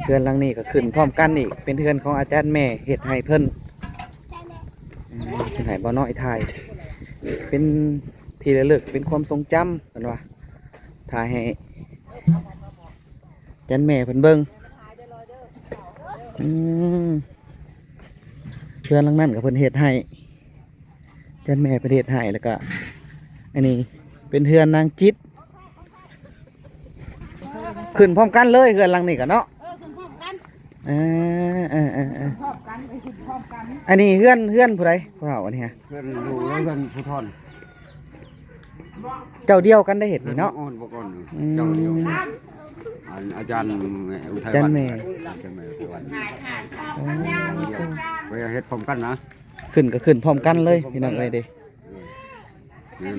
ເຮືອນຫຼັງນີ້ກໍຂຶ້ນພ້ອມກັນອີກ ເປັນເຮືອນຂອງອາຈານແມ່ເຮັດໃຫ້ເພິ່ນ. ອືມ ເພິ່ນໃຫ້ບ່າວນ້ອຍຖ່າຍ ເປັນທີ່ລະລຶກ ເປັນຄວາມຊົງຈຳ ເພິ່ນວ່າ ຖ່າຍໃຫ້ອາຈານແມ່ເພິ່ນເບິ່ງ. ອືມ ເຮືອນຫຼັງນັ້ນກໍເພິ່ນເຮັດໃຫ້ ອາຈານແມ່ເພິ່ນເຮັດໃຫ້ ແລ້ວກໍອັນນີ້ເປັນເຮືອນນາງຈິດ. ຂຶ້ນພ້ອມກັນເລີຍເຮືອນຫຼັງນີ້ກໍເນາະ. ເອີ ຂຶ້ນພ້ອມກັນ ເອີ ເອີ ເອີ ເອີ ຂຶ້ນພ້ອມກັນ ເອີ ຂຶ້ນພ້ອມກັນ. ອັນນີ້ເຮືອນ ເຮືອນຜູ້ໃດ ຜູ້ເຖົ້າອັນນີ້ຮະ? ເຮືອນລູກ ເຮືອນຜູ້ທອນ. ເຈົ້າດຽວກັນໄດ້ເຮັດນີ້ເນາະ. ອືມ ເຈົ້າດຽວ ອືມ ອັນອາຈານອຸໄທວັນ ອາຈານແມ່ ອາຈານແມ່ອຸໄທວັນ. ໂອ້ ໄປເຮັດພ້ອມກັນນະ. ຂຶ້ນກໍຂຶ້ນພ້ອມກັນເລີຍ ພີ່ນ້ອງເອີຍເດ້. ເອີ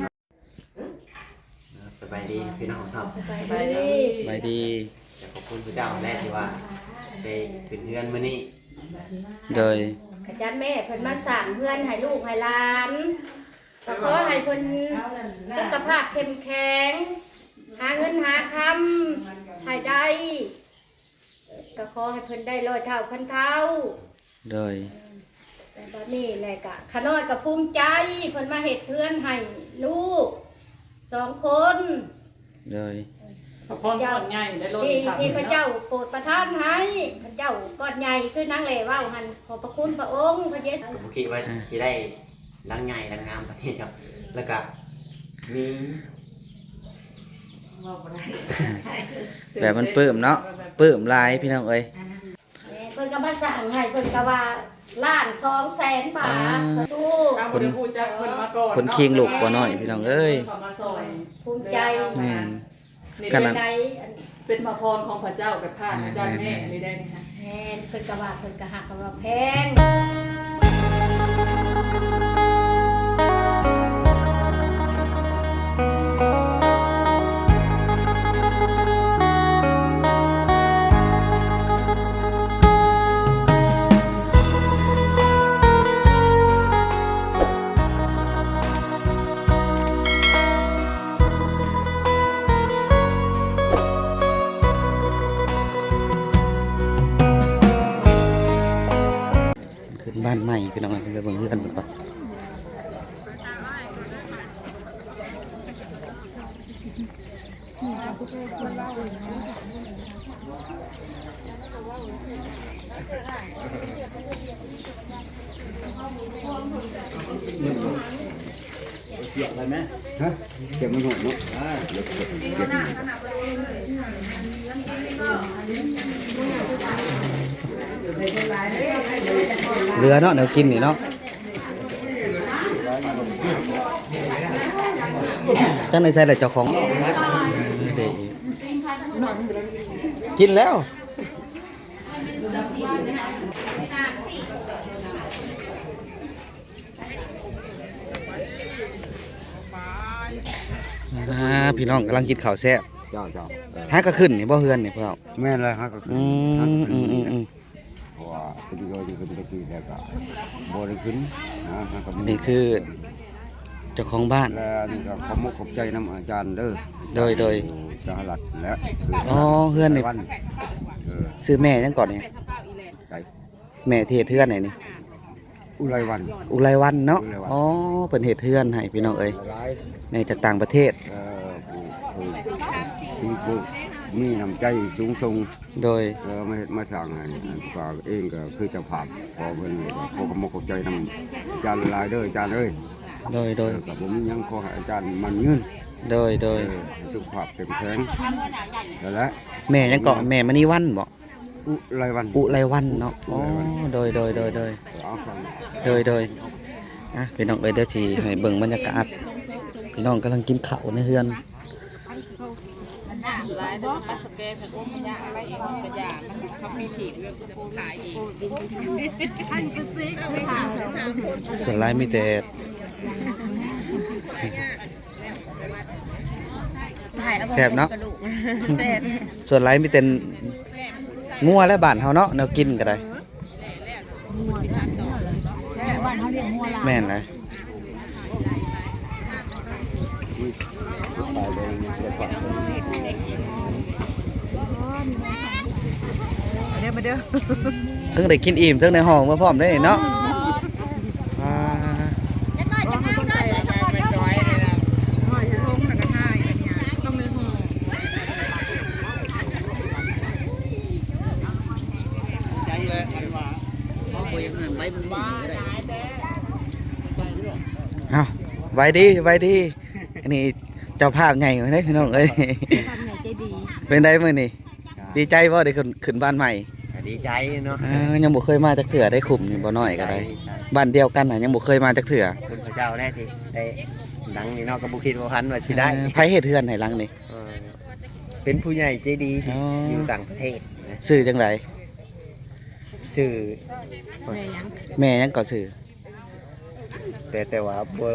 ສະບາຍດີພີ່ນ້ອງເນາະ. ສະບາຍດີ ສະບາຍດີ. ກໍຂອບຄຸນພະເຈົ້າແຫຼະທີ່ວ່າໄດ້ຂຶ້ນເຮືອນມື້ນີ້. ໂດຍ ອາຈານແມ່ເພິ່ນມາສ້າງເຮືອນໃຫ້ລູກໃຫ້ຫຼານ ກໍຂໍໃຫ້ເພິ່ນສຸຂະພາບເຂັ້ມແຂງ ຫາເງິນຫາຄຳໃຫ້ໄດ້ ກໍຂໍໃຫ້ເພິ່ນໄດ້ຮ້ອຍເທົ່າພັນເທົ່າ. ໂດຍ ແຕ່ບັດນີ້ແຫຼະກະ ຂ້ານ້ອຍກໍພູມໃຈ ເພິ່ນມາເຮັດເຮືອນໃຫ້ລູກສອງຄົນ. ໂດຍ ພະພອນກ້ອນໃຫຍ່ໄດ້ລ້ນ ທີ່ ທີ່ພະເຈົ້າໂປດປະທານໃຫ້ ພະເຈົ້າກ້ອນໃຫຍ່ຄືນາງແຫຼເວົ້າຫັ້ນ ຂອບພະຄຸນພະອົງ ພະເຢຊູ. ກໍບໍ່ຄິດວ່າ ອ່າ ຊິໄດ້ຫຼັງໃຫຍ່ຫຼັງງາມປານນີ້ເນາະ ແລ້ວກະມີ ເວົ້າບໍ່ໄດ້ ແບບມັນປຶ້ມເນາະ ປຶ້ມຫຼາຍພີ່ນ້ອງເອີຍ. ແມ່ນ ເພິ່ນກໍມາສ້າງໃຫ້ ເພິ່ນກໍວ່າລ້ານສອງແສນບາດ. ອ່າ ເພິ່ນ ຄົນ ເພິ່ນມາກ່ອນ ຄົນຄຽງລູກບໍ່ນ້ອຍພີ່ນ້ອງເອີຍ ເພິ່ນກໍມາຊ່ອຍ ພູມໃຈ. ແມ່ນ ນີ້ ຂະໜາດ ເປັນພະພອນຂອງພະເຈົ້າ ແບບຜ່ານອາຈານແມ່ອັນນີ້ໄດ້ນີ້ນະ. ແມ່ນ ເພິ່ນກໍວ່າ ເພິ່ນກໍຮັກ ກໍວ່າແພງ. ຂຶ້ນບ້ານໃໝ່ພີ່ນ້ອງເອີຍ ໄປເບິ່ງເຮືອນເພິ່ນກ່ອນ. ເສຍບໄດ້ໄໝ? ຮະ? ເສຍບມັນຫອດເນາະ. ອ່າ ເສຍບ ເສຍບ ເຫຼືອເນາະ ແນວກິນນີ້ເນາະ. ຈັ່ງໃດໃສ່ລະເຈົ້າຂອງ ກິນແລ້ວ. ອ່າ ພີ່ນ້ອງກຳລັງກິນເຂົ້າແຊບ. ເຈົ້າ ເຈົ້າ ເອີ ຫາກະຂຶ້ນນີ້ບໍ່ ເຮືອນນີ້ພໍ່? ແມ່ນແລ້ວ ຫາກະຂຶ້ນ. ອືມ ອືມ ອືມ ອືມ ເພາະວ່າເປັນໂດຍຢູ່ເປັນຕະກີ້ແລ້ວກໍບໍ່ໄດ້ຂຶ້ນນະ. ອັນນີ້ຄືເຈົ້າຂອງບ້ານ ແລະ ອັນນີ້ກໍຂອບມົກຂອບໃຈນຳອາຈານເດີ. ໂດຍ ໂດຍ ຢູ່ສະຫະລັດແຫຼະ. ອໍ ເຮືອນນີ້ ເອີ ຊື່ແມ່ຫຍັງເກາະນີ້? ໃສ? ແມ່ທີ່ເຮັດເຮືອນໃຫ້ນີ້ ອຸໄລວັນ ອຸໄລວັນເນາະ. ອຸໄລວັນ ອໍ ເພິ່ນເຮັດເຮືອນໃຫ້ພີ່ນ້ອງເອີຍ ຫຼາຍ ແມ່ຈາກຕ່າງປະເທດ. ເອີ ຜູ້ ຜູ້ ທີ່ຜູ້ມີນ້ຳໃຈສູງສົ່ງ. ໂດຍ ເອີ ມາເຮັດມາສ້າງໃຫ້ ອັນ ພວກເຮົາເອງກໍຄືເຈົ້າພາບ ຂໍເພິ່ນ ຂໍຂອບມົກຂອບໃຈນຳອາຈານຫຼາຍເດີ ອາຈານເອີຍ. ໂດຍ ໂດຍ ເອີ ກໍບໍ່ມີຫຍັງ ຂໍໃຫ້ອາຈານໝັ້ນຍືນ. ໂດຍ ໂດຍ ເອີ ໃຫ້ສຸຂະພາບເຂັ້ມແຂງ ນັ້ນແຫຼະ. ແມ່ຫຍັງເກາະ? ແມ່ມະນີວັນບໍ? ອຸໄລວັນ ອຸໄລວັນເນາະ. ອໍ ອຸໄລວັນ ໂດຍ ໂດຍ ໂດຍ ໂດຍ ເອີ ເອົາຟັງ ໂດຍ ໂດຍ. ອ່ະ ພີ່ນ້ອງເອີຍ ດຽວຊິໃຫ້ເບິ່ງບັນຍາກາດ ພີ່ນ້ອງກຳລັງກິນເຂົ້າໃນເຮືອນ. ສ່ວນຫຼາຍມີແຕ່ ແຊບເນາະ ແຊບ. ສ່ວນຫຼາຍມີແຕ່ງົວແລະ ບ້ານເຮົາເນາະ ແນວກິນກໍໄດ້. ແມ່ນແຫຼະ. ໄປເລີຍ ໄປເລີຍ. ມາເດີ ເທິງໄດ້ກິນອີ່ມ ເທິງໄດ້ຮ້ອງເມືອພ້ອມເດ້ເນາະ. ອ່າ ເອົ້າ ໄວດີ ໄວດີ. ອັນນີ້ເຈົ້າພາບໃຫຍ່ເດ້ພີ່ນ້ອງເອີຍ. ເຈົ້າພາບໃຫຍ່ໃຈດີ. ເປັນໃດມື້ນີ້? ດີໃຈບໍ່ໄດ້ຂຶ້ນ ຂຶ້ນບ້ານໃໝ່? ກໍດີໃຈເນາະ. ເອີ ຍັງບໍ່ເຄີຍມາຈັກເທື່ອໄດ້ ຄຸ້ມນີ້ບໍ່ນ້ອຍກໍໄດ້. ໃຈ ບ້ານດຽວກັນຫາຍັງບໍ່ເຄີຍມາຈັກເທື່ອ. ເພິ່ນເຂົາເຈົ້າແຫຼະທີ່ໄດ້ຫຼັງນີ້ເນາະ ກໍບໍ່ຄິດບໍ່ຝັນວ່າຊິໄດ້. ເອີ ໃຜເຮັດເຮືອນໃຫ້ຫຼັງນີ້? ເອີ ເປັນຜູ້ໃຫຍ່ໃຈດີ ອໍ ຢູ່ຕ່າງປະເທດນະ. ຊື່ຈັ່ງໃດ? ຊື່ ແມ່ຫຍັງ? ແມ່ຫຍັງກໍຊື່? ແຕ່ ແຕ່ວ່າບໍ່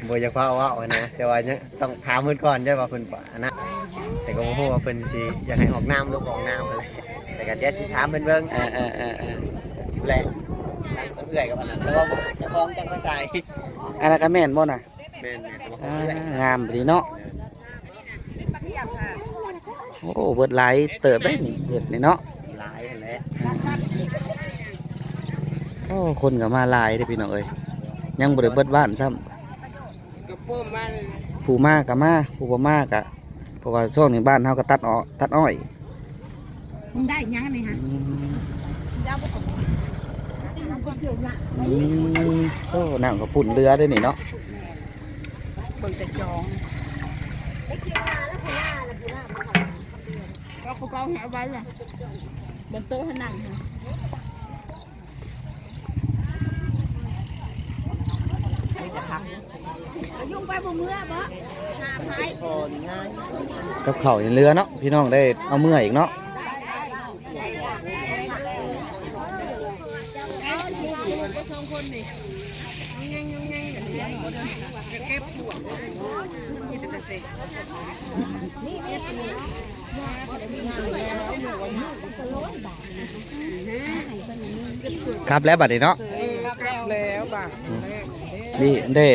ບໍ່ຢາກຟ້າວເວົ້າຫັ້ນນະ ແຕ່ວ່າຍັງຕ້ອງຖາມເພິ່ນກ່ອນ ຢ້ານວ່າເພິ່ນອັນນັ້ນ ແຕ່ກໍບໍ່ຮູ້ວ່າເພິ່ນຊິຢາກໃຫ້ອອກນາມ ຫຼືບໍ່ອອກນາມຫັ້ນແຫຼະ. ແຕ່ກໍດຽວຊິຖາມເພິ່ນເບິ່ງ. ເອີໆໆໆ ແຫຼະ ທາງເອື້ອຍກັບອັນນັ້ນ ແຕ່ວ່າເຈົ້າຂອງຈັກໄປໃສ. ອັນນັ້ນກໍແມ່ນບໍ່ນະ? ແມ່ນໆ ແຕ່ວ່າຂອງເອື້ອຍ. ອ່າ ງາມດີເນາະ. ແມ່ນ. ໂອ້ ເບິດຫຼາຍເຕີບເດ້ນີ້ ເຮັດນີ້ເນາະ. ຫຼາຍຫັ້ນແຫຼະ. ໂອ້ ຄົນກໍມາຫຼາຍເດ້ພີ່ນ້ອງເອີຍ ຍັງບໍ່ໄດ້ເບິດບ້ານຊ້ຳ. ກໍເພີ່ມມາ ຜູ້ມາກໍມາ ຜູ້ບໍ່ມາກໍ ເພາະວ່າຊ່ວງນີ້ບ້ານເຮົາກໍຕັດອ້ອ ຕັດອ້ອຍ. ມັນໄດ້ຫຍັງນີ້ຫະ? ອືມ ອືມ ໂອ້ ນ້ຳກໍປຸ້ນເຮືອເດ້ນີ້ເນາະ. ເບິ່ງແຕ່ຈອງ ເອົາກະເປົາໃຫ້ເອົາໄວ້ລະ ເບິ່ງໂຕະໃຫ້ນັ່ງຫັ້ນ. ຍຸງໄປບໍ່ເມືອບໍ່? ຫາໃຜ? ກັບເຂົ້າຍັງເຫຼືອເນາະ ພີ່ນ້ອງໄດ້ເອົາເມືອອີກເນາະ. ຄັບແລ້ວບັດນີ້ເນາະ. ເອີ ຄັບແລ້ວບັດ. ອືມ ນີ້ໄດ້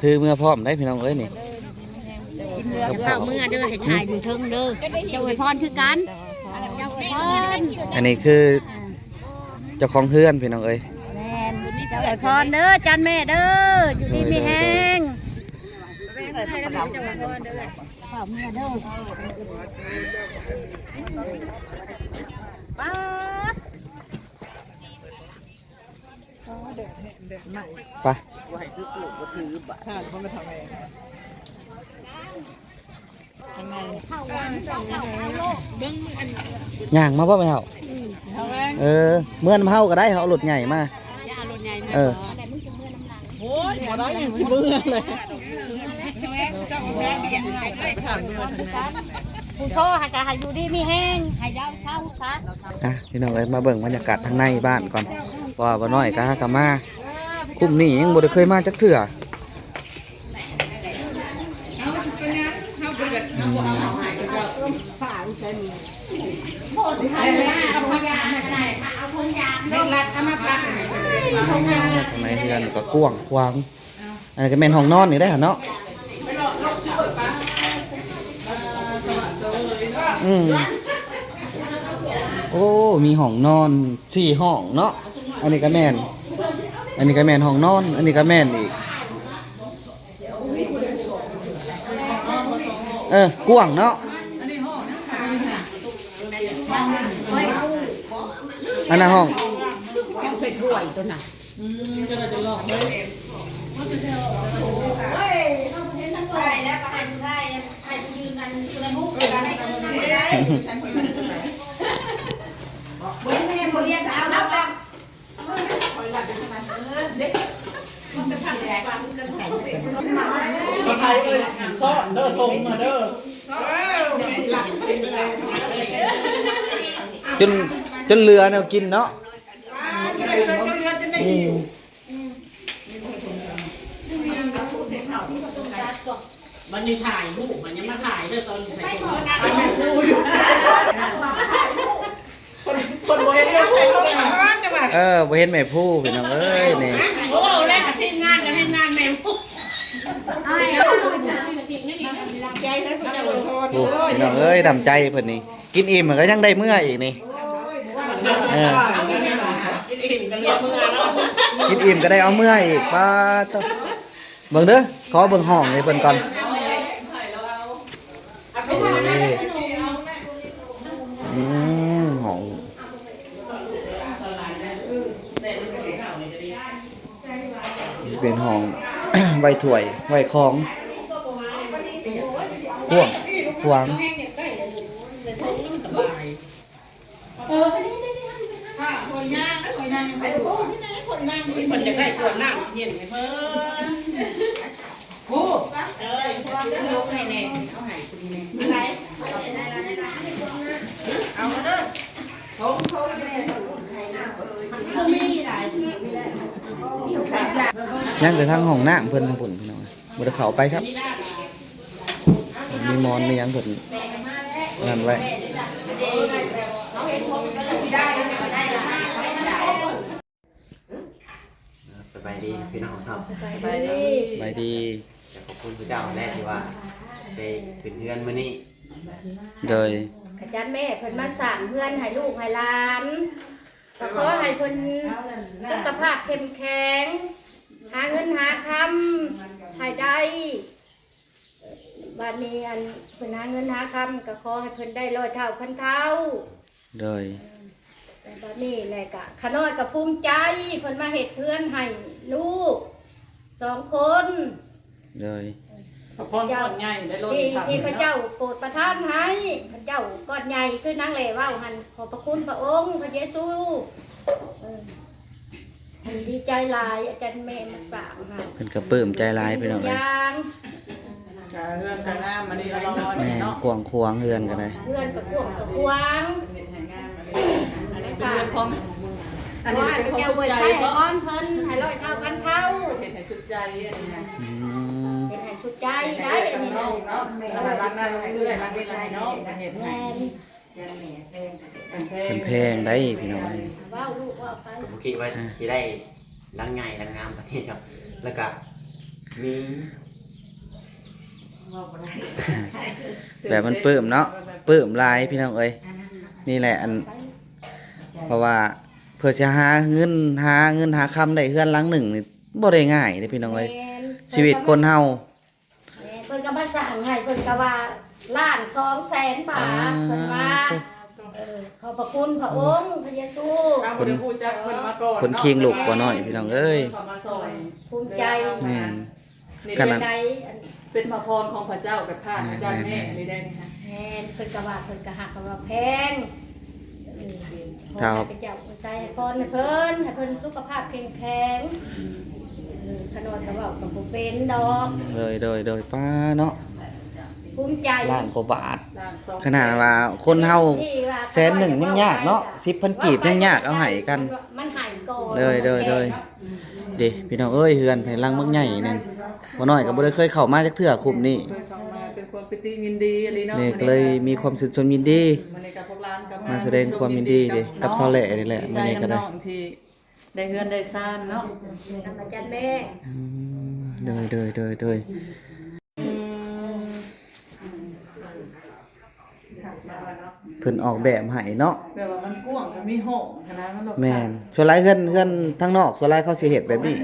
ຖືເມືອພ້ອມໄດ໋ພີ່ນ້ອງເອີຍນີ້. ກິນເຮືອເຂົ້າເມືອເດີ ໃຫ້ຖ່າຍຢູ່ເທິງເດີ ເຈົ້າອວຍພອນຄືກັນ ເຈົ້າອວຍພອນ. ອັນນີ້ຄືເຈົ້າຂອງເຮືອນພີ່ນ້ອງເອີຍ. ແມ່ນ ເຈົ້າອວຍພອນເດີ ຈັນແມ່ເດີ ຢູ່ດີມີແຮງ. ເຂົ້າເມືອເດີ ປາດ. ໄປ ບໍ່ໃຫ້ຖືກູກບໍ່ຖືບາດ. ຖ້າບໍ່ມາທຳແມ່ ທາງໃນ ເບິ່ງອັນ ຍ່າງມາບໍ່ແມ່ເຖົ້າ? ອືມ ເອີ ເມືອນຳເຮົາກໍໄດ້ ເຮົາເອົາລົດໃຫຍ່ມາ. ເອົາລົດໃຫຍ່ມາ. ເອີ ໂອ້ຍ ບໍ່ໄດ້ຫຍັງຊິເມືອເລີຍ. ຜູ້ໂຊຫາກະໃຫ້ຢູ່ດີມີແຮງ ໃຫ້ຍາວເຊົາຊະ. ອ່ະ ພີ່ນ້ອງເອີຍ ມາເບິ່ງບັນຍາກາດທາງໃນບ້ານກ່ອນ ເພາະວ່າບໍ່ນ້ອຍກໍຫາກໍມາ ຄຸ້ມນີ້ຍັງບໍ່ໄດ້ເຄີຍມາຈັກເທື່ອ. ອືມ ທາງໃນເຮືອນກໍກວ້າງຂວາງ. ອັນນີ້ກໍແມ່ນຫ້ອງນອນນີ້ໄດ໋ຫັ້ນເນາະ. ອືມ ໂອ້ ມີຫ້ອງນອນສີ່ຫ້ອງເນາະ. ອັນນີ້ກໍແມ່ນ ອັນນີ້ກໍແມ່ນຫ້ອງນອນ ອັນນີ້ກໍແມ່ນອີກ. ເອີ ກວ້າງເນາະ. ອັນນັ້ນຫ້ອງ ຫ້ອງໃສ່ຖ້ວຍຕົວນັ້ນ. ອືມ ຈະໄດ້ຈະລອກເລີຍ. ສະພາຍເອີຍ ຊ້ອນເດີ ຖົງມາເດີ. ຈົນ ຈົນເຫຼືອແນວກິນເນາະ. ອືມ ບັດນີ້ຖ່າຍຮູບ ບັດນີ້ມາຖ່າຍເດີ ຕອນໃສ່ຖົງ ເພິ່ນ ເພິ່ນບໍ່ເຫັນແມ່ພູ. ເອີ ບໍ່ເຫັນແມ່ພູ ພີ່ນ້ອງເອີຍນີ້. ໂອ້ ເວົ້າແລ້ວ ທີມງານກໍທີມງານແມ່ພູ. ໂອ້ ພີ່ນ້ອງເອີຍ ນ້ຳໃຈເພິ່ນນີ້. ກິນອີ່ມກໍຍັງໄດ້ເມືອອີກນີ້. ເອີ ກິນອີ່ມກໍໄດ້ເອົາເມືອເນາະ ກິນອີ່ມກໍໄດ້ເອົາເມືອອີກ ປາດໂທ້ ເບິ່ງເດີ ຂໍເບິ່ງຫ້ອງໃຫ້ເພິ່ນກ່ອນ ເອີ ອືມ ຫ້ອງ ເປັນຫ້ອງ ໄວ້ຖ້ວຍ ໄວ້ຂອງ ກວ້າງຂວາງ. ເພິ່ນຢາກໄດ້ຖ້ວຍນ້ຳເຢັນໃຫ້ເພິ່ນ ໂອ້ ເອີ ເອົາໃຫ້ແດ່ ເອົາໃຫ້ຜູ້ນີ້ແດ່ ເອົາເດີ ຍັງແຕ່ທາງຫ້ອງນ້ຳເພິ່ນທາງພຸ້ນ ພີ່ນ້ອງ. ບໍ່ໄດ້ເຂົ້າໄປຊ້ຳ ມີໝອນມີຫຍັງເພິ່ນນັ້ນໄວ້. ສະບາຍດີພີ່ນ້ອງເນາະ ສະບາຍດີ ສະບາຍດີ ກໍຂອບຄຸນພະເຈົ້າແຫຼະທີ່ວ່າໄດ້ຂຶ້ນເຮືອນມື້ນີ້. ໂດຍ ອາຈານແມ່ເພິ່ນມາສ້າງເຮືອນໃຫ້ລູກໃຫ້ຫຼານ ກໍຂໍໃຫ້ເພິ່ນສຸຂະພາບເຂັ້ມແຂງ ຫາເງິນຫາຄຳໃຫ້ໄດ້. ບາດນີ້ອັນເພິ່ນຫາເງິນຫາຄຳ ກໍຂໍໃຫ້ເພິ່ນໄດ້ຮ້ອຍເທົ່າພັນເທົ່າ. ໂດຍ ແຕ່ບາດນີ້ແຫຼະກະ ຂະນ້ອຍກໍພູມໃຈ ເພິ່ນມາເຮັດເຮືອນໃຫ້ລູກສອງຄົນ. ໂດຍ ພະພອນກ້ອນໃຫຍ່ໄດ້ໂລດ ທີ່ ທີ່ພະເຈົ້າໂປດປະທານໃຫ້ ພະເຈົ້າກ້ອນໃຫຍ່ ຄືນາງແຫຼເວົ້າຫັ້ນ ຂອບພະຄຸນພະອົງ ພະເຢຊູ. ເອີ ດີໃຈຫຼາຍ ອາຈານແມ່ມາສ້າງໃຫ້ ເພິ່ນກໍປຶ້ມໃຈຫຼາຍພີ່ນ້ອງເອີຍ. ກະເຮືອນກະງາມ ອັນນີ້ກໍລອ ແມ່ນ ເນາະ ກວ້າງຂວາງເຮືອນກໍໄດ້ ເຮືອນກໍກວ້າງກໍກວ້າງ ເຮັດໃຫ້ງາມ ອັນນີ້ເປັນເຮືອນຂອງ ອັນນີ້ເປັນຂອງສຸດໃຈ ເຈົ້າອວຍໄຊໃຫ້ພອນເພິ່ນໃຫ້ຮ້ອຍເທົ່າພັນເທົ່າ ເຮັດໃຫ້ສຸດໃຈ ອັນນີ້ນະ ອືມ ເຮັດໃຫ້ສຸດໃຈໄດ້ ອັນນີ້ເນາະ ເອີ ຫຼັງນັ້ນໃຫ້ເອື້ອຍ ຫຼັງນີ້ໃຫ້ນ້ອງ ເຮັດໃຫ້ ແມ່ນ ເພິ່ນແພງໄດ໋ພີ່ນ້ອງເອີຍ ເວົ້າລູກເວົ້າໄປ ກໍບໍ່ຄິດວ່າ ອ່າ ຊິໄດ້ຫຼັງໃຫຍ່ຫຼັງງາມປານນີ້ດອກ ແລ້ວກໍມີ ເວົ້າບໍ່ໄດ້ ແບບມັນປຶ້ມເນາະ ປຶ້ມຫຼາຍພີ່ນ້ອງເອີຍ. ນີ້ແຫຼະ ອັນ ເພາະວ່າເພື່ອຊິຫາເງິນ ຫາເງິນຫາຄຳໄດ້ເຮືອນຫຼັງໜຶ່ງນີ້ ບໍ່ໄດ້ງ່າຍເດ້ພີ່ນ້ອງເອີຍ ແມ່ນ ຊີວິດຄົນເຮົາ ແມ່ນ ເພິ່ນກໍມາສ້າງໃຫ້ ເພິ່ນກໍວ່າລ້ານສອງແສນບາດ ອ່າ ເພິ່ນວ່າ ໂອ້ ເອີ ຂອບພະຄຸນພະອົງ ອືມ ພະເຢຊູ ຄົນ ເຮົາບໍ່ໄດ້ຮູ້ຈັກເພິ່ນມາກ່ອນເນາະ ຄົນຄີງລຸກບໍ່ນ້ອຍພີ່ນ້ອງເອີຍ ເຂົ້າມາຊ່ອຍ ພູມໃຈ ແມ່ນ ນີ້ ຂະໜາດ ເປັນພະພອນຂອງພະເຈົ້າ ແບບພາກ ອາຈານແມ່ ແມ່ນໆ ນີ້ໄດ້ນີ້ນະ ແມ່ນ ເພິ່ນກໍວ່າ ເພິ່ນກໍຮັກ ກໍວ່າແພງ ເອີ ຂໍພະເຈົ້າອວຍໄຊໃຫ້ພອນໃຫ້ເພິ່ນ ໃຫ້ເພິ່ນສຸຂະພາບເຂັ້ມແຂງ ເອີ ຂະນ້ອຍກໍເວົ້າກໍບໍ່ເປັນດອກ ໂດຍ ໂດຍ ໂດຍ ປ້າເນາະ ພູມໃຈ ລ້ານກວ່າບາດ ລ້ານສອງແສນ ຂະໜາດວ່າຄົນເຮົາແສນໜຶ່ງຍັງຍາກເນາະ ສິບພັນກີບຍັງຍາກ ເອົາໃຫ້ກັນ ມັນໃຫ້ກ່ອນ ໂດຍ ໂດຍ ໂດຍ ເດ້ພີ່ນ້ອງເອີຍ ເຮືອນໃຜຫຼັງບັກໃຫຍ່ໜຶ່ງ ບໍ່ນ້ອຍກໍບໍ່ໄດ້ເຄີຍເຂົ້າມາຈັກເທື່ອຄຸ້ມນີ້ ເຄີຍເຂົ້າມາ ເປັນຄວາມປິຕິຍິນດີອີ່ຫຼີເນາະ ນີ້ກໍເລີຍມີຄວາມຊື່ນຊົມຍິນດີ ມື້ນີ້ກໍພວກຫຼານກໍມາ ມາສະແດງຄວາມຍິນດີເດ້ ກັບຊາວແຫຼນີ້ແຫຼະ ມື້ນີ້ກໍໄດ້ ດີໃຈນຳນ້ອງທີ່ໄດ້ເຮືອນໄດ້ຊານເນາະ ນຳອາຈານແມ່ ອືມ ໂດຍ ໂດຍ ໂດຍ ໂດຍ ອືມ ເພິ່ນອອກແບບໃຫ້ເນາະ ແບບວ່າມັນກວ້າງ ມັນມີຫ້ອງຫັ້ນນະ ມັນແມ່ນ ສ່ວນຫຼາຍເຮືອນ ເຮືອນທາງນອກ ສ່ວນຫຼາຍເຂົາຊິເຮັດແບບນີ້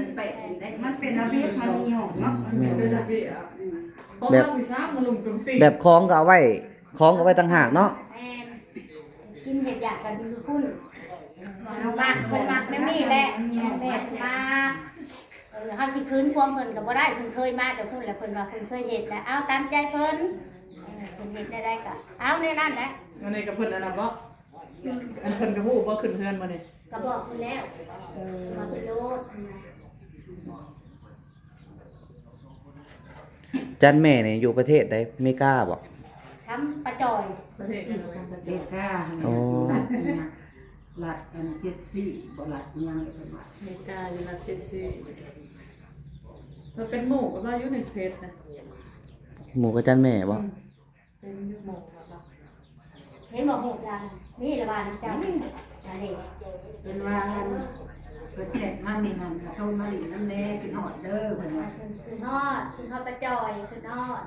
ມັນເປັນລະບຽບ ມັນມີຫ້ອງເນາະ ອືມ ແມ່ນ ແບບ ແບບຂອງກໍເອົາໄວ້ ຂອງກໍໄວ້ຕ່າງຫາກເນາະ ແມ່ນ ກິນເຮັດຢາກກັນຢູ່ພຸ້ນ ມັກ ເພິ່ນມັກແນວນີ້ແຫຼະ ແມ່ນ ມັກ ເອີ ເຮົາຊິຂືນຄວາມເພິ່ນກໍບໍ່ໄດ້ ເພິ່ນເຄີຍມາແຕ່ພຸ້ນແຫຼະ ເພິ່ນວ່າເພິ່ນເຄີຍເຮັດແລ້ວ ເອົາຕາມໃຈເພິ່ນ ເອີ ເພິ່ນເຮັດແນວໃດກໍເອົາແນວນັ້ນແຫຼະ ອັນນີ້ກໍເພິ່ນອັນນັ້ນບໍ່ ອັນເພິ່ນກໍຮູ້ບໍ່ ຂຶ້ນເຮືອນບໍ່ນີ້ ກໍບອກເພິ່ນແລ້ວ ເອີ ວ່າເພິ່ນໂລດ ຈັນແມ່ນີ້ຢູ່ປະເທດໃດ ເມກາບໍ່ ທຳປະຈອຍ ປະເທດ ປະເທດກາ ໂອ້ ລັດ ລັດອັນເຈັດຊີ ບໍ່ລັດຫຍັງເພິ່ນວ່າ ເມກາຢູ່ລັດເຈັດຊີ ເພິ່ນເປັນໝູ່ກັບລາວຢູ່ໃນເຟສນະ ໝູ່ກັບຈັນແມ່ບໍ່ ອືມ ເປັນຢູ່ໝູ່ກັບລາວ ເຫັນບໍ່ຮູບລາວ ນີ້ລະວ່ານຳເຈົ້າ ອືມ ອັນນີ້ ເພິ່ນວ່າອັນ ເພິ່ນແຊັດມາມື້ນັ້ນ ໂທມາຫຼິ້ນນຳແດ່ ຂຶ້ນຮອດເດີ ເພິ່ນວ່າ ຂຶ້ນຮອດ ຂຶ້ນຮອດປະຈອຍ ຂຶ້ນຮອດ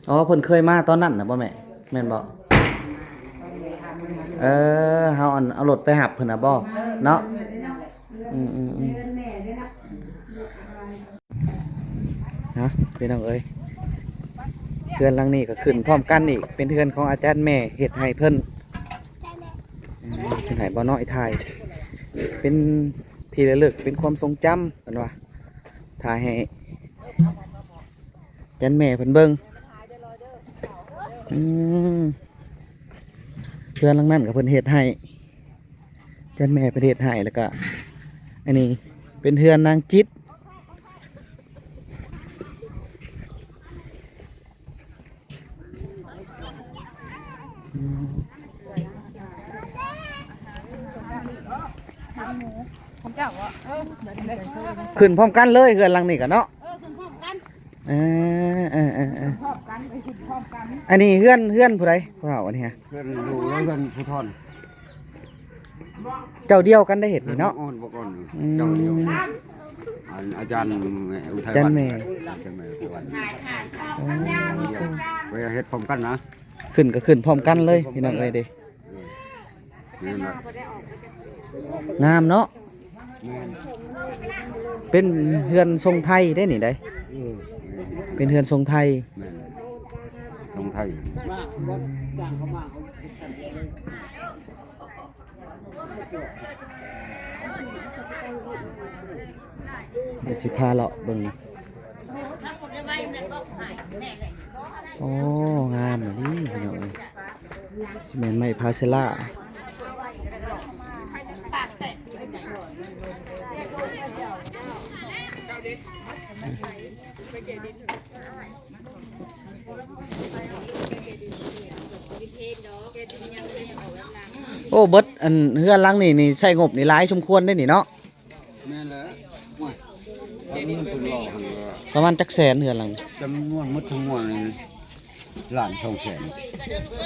ອໍ ເພິ່ນເຄີຍມາຕອນນັ້ນນະບໍ່ແມ່ ແມ່ນບໍ່ ຕອນໄດ້ຖາມ ເອີ ເຮົາອັນເອົາລົດໄປຮັບເພິ່ນນະບໍ່ເນາະ? ອືມໆໆ ເຮືອນແມ່ເດ້ລະ ຮະ ພີ່ນ້ອງເອີຍ ເຮືອນຫຼັງນີ້ກໍຂຶ້ນພ້ອມກັນອີກ ເປັນເຮືອນຂອງອາຈານແມ່ເຮັດໃຫ້ເພິ່ນ ອືມ ເຮັດໃຫ້ບ່າວນ້ອຍຖ່າຍ ເປັນທີ່ລະລຶກ ເປັນຄວາມຊົງຈຳ ເພິ່ນວ່າ ຖ່າຍໃຫ້ ຈັນແມ່ເພິ່ນເບິ່ງ ອືມ ເຮືອນຫຼັງນັ້ນກໍເພິ່ນເຮັດໃຫ້ ຈັນແມ່ເພິ່ນເຮັດໃຫ້ ແລ້ວກໍອັນນີ້ເປັນເຮືອນນາງຈິດ ອືມ ຂຶ້ນພ້ອມກັນເລີຍ ເຮືອນຫຼັງນີ້ກໍເນາະ ເອີ ຂຶ້ນພ້ອມກັນ ເອີ ເອີ ເອີ ເອີ ຂຶ້ນພ້ອມກັນ ໄປຂຶ້ນພ້ອມກັນ ອັນນີ້ເຮືອນ ເຮືອນຜູ້ໃດ ຜູ້ເຖົ້າອັນນີ້ຮະ? ເຮືອນລູກ ແລະເຮືອນຜູ້ທອນ ເຈົ້າດຽວກັນໄດ້ເຮັດນີ້ເນາະ ເຮືອນບັກອ່ອນ ບັກອ່ອນ ອືມ ເຈົ້າດຽວ ອັນອາຈານອຸໄທວັນ ຈັນແມ່ ຈັນແມ່ອຸໄທວັນ ໂອ້ ໄປເຮັດພ້ອມກັນນະ ຂຶ້ນກໍຂຶ້ນພ້ອມກັນເລີຍ ພີ່ນ້ອງເອີຍເດ້ ແມ່ນລະ ງາມເນາະ ແມ່ນ ເປັນເຮືອນຊົງໄທເດ້ນີ້ໃດ ເອີ ເປັນເຮືອນຊົງໄທ ແມ່ນ ຊົງໄທ ດຽວຊິພາເລາະເບິ່ງ ໂອ້ ງາມອີ່ຫຼີ ພີ່ນ້ອງເອີຍ ຊິແມ່ນໄມ້ພາເຊລາ ໂອ້ ເບິດອັນເຮືອນຫຼັງນີ້ນີ້ ໃຊ້ງົບນີ້ຫຼາຍສົມຄວນເດ້ນີ້ເນາະ ແມ່ນແລ້ວ ໂອ້ຍ ປະມານຈັກແສນເຮືອນຫຼັງ ຈຳນວນໝົດທັງມວນນີ້ ລ້ານສອງແສນ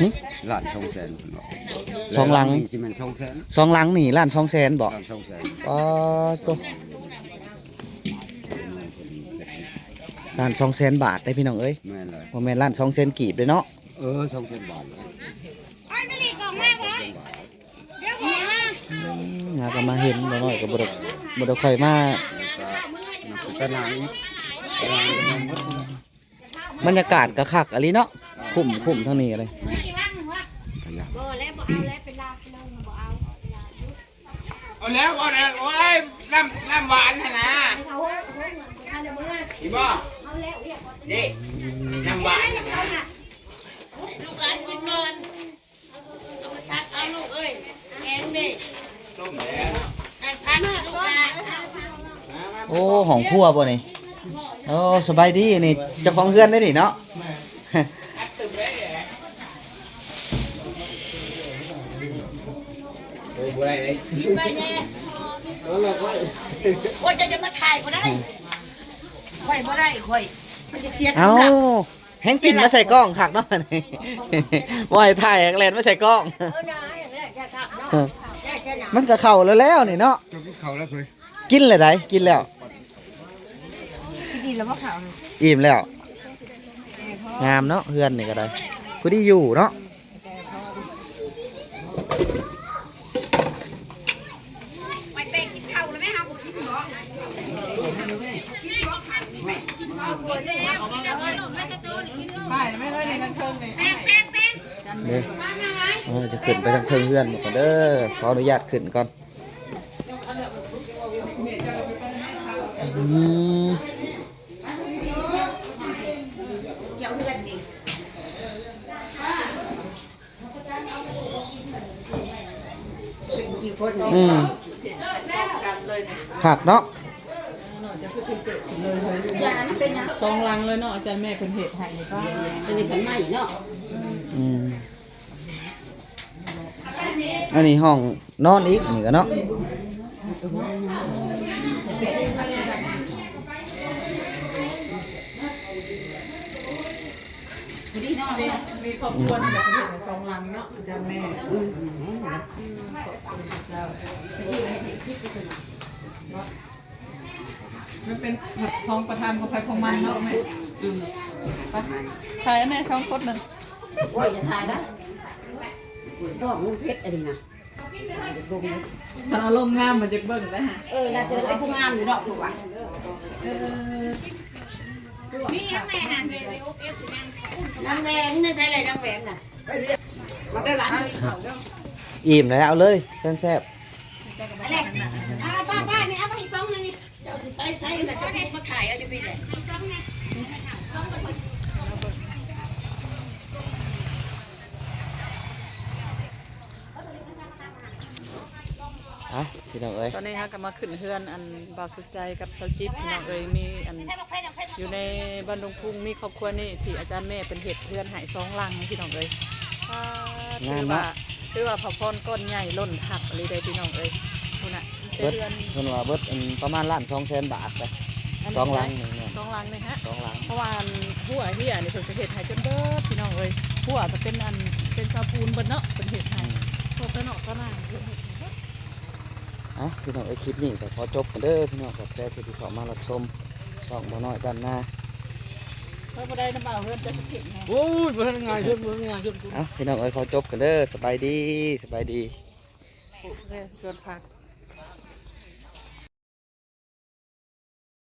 ຫຶ? ລ້ານສອງແສນເພິ່ນວ່າ ສອງຫຼັງ ແລ້ວຫຼັງນີ້ຊິແມ່ນສອງແສນ ສອງຫຼັງນີ້ລ້ານສອງແສນບໍ? ລ້ານສອງແສນ ອໍ ໂຕ ລ້ານສອງແສນບາດເດ້ພີ່ນ້ອງເອີຍ ແມ່ນແລ້ວ ບໍ່ແມ່ນລ້ານສອງແສນກີບເດ້ເນາະ ເອີ ສອງແສນບາດ ອ້ອຍມະລີກອອກມາບໍ່? ດຽວອອກມາ ອືມ ຫາກໍມາເຫັນ ບໍ່ນ້ອຍກໍບໍ່ໄດ້ ບໍ່ໄດ້ຄ່ອຍມາ ມັນກໍ ມັນກໍຕະໜ່າງອີກ ຕະໜ່າງກໍໝົດ ບັນຍາກາດກໍຄັກອີ່ຫຼີເນາະ ຄຸ້ມ ຄຸ້ມທາງນີ້ກໍໄດ້ ບໍ່ແລ້ວ ບໍ່ເອົາແລ້ວ ເປັນລາວ ເປັນລາວ ບໍ່ເອົາ ເອົາແລ້ວ ເອົາແລ້ວ ໂອ້ຍ ນ້ຳ ນ້ຳຫວານຫັ້ນນະ ເຫັນບໍ່? ນີ້ ນ້ຳຫວານຫັ້ນນະ ໃຫ້ລູກຫຼານກິນກ່ອນ ເອົາມາຕັກເອົາລູກເອີຍ ແກງເດ້ ຕົ້ມແລ້ວ ໃຫ້ພັກລູກຫຼານ ໂອ້ ຫ້ອງຄົວບໍ່ນີ້? ໂອ້ ສະບາຍດີ ນີ້ເຈົ້າຂອງເຮືອນເດ້ນີ້ເນາະ ເອີ ບໍ່ໄດ້ເດ້ ໄປແດ່ ໂອ້ຍ ເຈົ້າຈະມາຖ່າຍບໍ່ໄດ້ ຂ້ອຍບໍ່ໄດ້ ຂ້ອຍ ມັນຈະເສຍ ເອົ້າ ແຮງປິ່ນມາໃສ່ກ້ອງຄັກເນາະ ບໍ່ໃຫ້ຖ່າຍ ແຮງແລ່ນມາໃສ່ກ້ອງ ມັນກໍເຂົ້າແລ້ວໆນີ້ເນາະ ເຈົ້າກິນເຂົ້າແລ້ວເຄີຍ ກິນແລ້ວໃດ໋ ກິນແລ້ວ ກິນອີ່ມແລ້ວບໍ່ເຂົ້າ ອີ່ມແລ້ວ ງາມເນາະ ເຮືອນນີ້ກໍໄດ້ ຜູ້ດີຢູ່ເນາະ ເດ້ ເຮົາຈະຂຶ້ນໄປທາງເທິງເຮືອນໝົດກ່ອນເດີ ຂໍອະນຸຍາດຂຶ້ນກ່ອນ ອືມ ເຈົ້າເຮືອນນີ້ ອືມ ຄັກເນາະ ສອງຫຼັງເລີຍເນາະ ອາຈານແມ່ເພິ່ນເຮັດໃຫ້ນີ້ ອັນນີ້ເພິ່ນໃໝ່ເນາະ ອືມ ອັນນີ້ຫ້ອງນອນອີກ ອັນນີ້ກໍເນາະ ມີຄອບຄົວນີ້ແຫຼະ ເພິ່ນເຮັດໃຫ້ສອງຫຼັງເນາະ ອາຈານແມ່ ອືມ ຂອບຄຸນພະເຈົ້າ ມັນເປັນຫ້ອງປະທານຂອງໃຜຂອງມັນເນາະແມ່ ອືມ ໄປ ຖ່າຍແມ່ສອງຄົນນັ້ນ ໂອ້ຍ ຢ່າຖ່າຍນະ ດອກມັນເຜັດອັນນີ້ນະ ມັນເອົາລົງງາມ ມັນຈະເບິ່ງໄດ້ຫະ. ເອີ ໜ້າຈະເປັນຜູ້ງາມຢູ່ເນາະ ຜູ້ວ່າ. ເອີ ມີຫຍັງແດ່ຫະ ໃນອົບເອັບຫຍັງ? ນາງແວງ ໃນໃສລະນາງແວງນະ? ມາໄດ້ຫຼານ ອີ່ມແລ້ວ ເອົາເລີຍ ແຊບໆ. ເອົາເລີຍ ເອົາປ້າໆ ນີ້ ເອົາໄປອີກປ່ອງໜຶ່ງນີ້. ເຈົ້າຊິໄປໃສນະ? ເຈົ້າຄືບໍ່ຖ່າຍເອົາຢູ່ພີ້ແຫຼະ. ອ່ະ ພີ່ນ້ອງເອີຍ ຕອນນີ້ເຮົາກໍມາຂຶ້ນເຮືອນອັນບ່າວສຸດໃຈກັບສາວຈິບ ພີ່ນ້ອງເອີຍ. ມີອັນ ຢູ່ໃນບ້ານດົງພຸງ ມີຄອບຄົວນີ້ທີ່ອາຈານແມ່ເພິ່ນເຮັດເຮືອນໃຫ້ສອງຫຼັງ ພີ່ນ້ອງເອີຍ. ອ່າ ງາມເນາະ ຖືວ່າ ຖືວ່າພະພອນກ້ອນໃຫຍ່ລົ້ນທັບອີ່ຫຼີເດ້ ພີ່ນ້ອງເອີຍ. ພຸ້ນນະ ເບິດ ເຮືອນ ເພິ່ນວ່າເບິດອັນປະມານລ້ານສອງແສນບາດໄປ ອັນນີ້ ສອງຫຼັງນີ້ແມ່ນ ສອງຫຼັງນີ້ຫະ ສອງຫຼັງ ເພາະວ່າອັນຮົ້ວເຮຍນີ້ເພິ່ນກໍເຮັດໃຫ້ຈົນເບິດ ພີ່ນ້ອງເອີຍ. ຮົ້ວກໍເປັນອັນ ເປັນຊາວປູນເບິດເນາະ ເພິ່ນເຮັດໃຫ້ ອືມ ພວກໄປນອກຕະໜ່າງເພິ່ນເຮັດໃຫ້ເບິດ. ອ່ະ ພີ່ນ້ອງເອີຍ ຄລິບນີ້ກໍຂໍຈົບກ່ອນເດີ ພີ່ນ້ອງ. ຂອບໃຈທີ່ເຂົ້າມາຮັບຊົມຊ່ອງບ່າວນ້ອຍບ້ານນາ. ເພິ່ນບໍ່ໄດ້ນຳເອົາເຮືອນຈະສະກິດແຮງ. ໂອ້ຍ ບໍ່ທັນງ່າຍເຮືອນ ບໍ່ທັນງ່າຍເຮືອນ. ອ່ະ ພີ່ນ້ອງເອີຍ ຂໍຈົບກ່ອນເດີ ສະບາຍດີ ສະບາຍດີ. ເອີ ສວນຜັກ.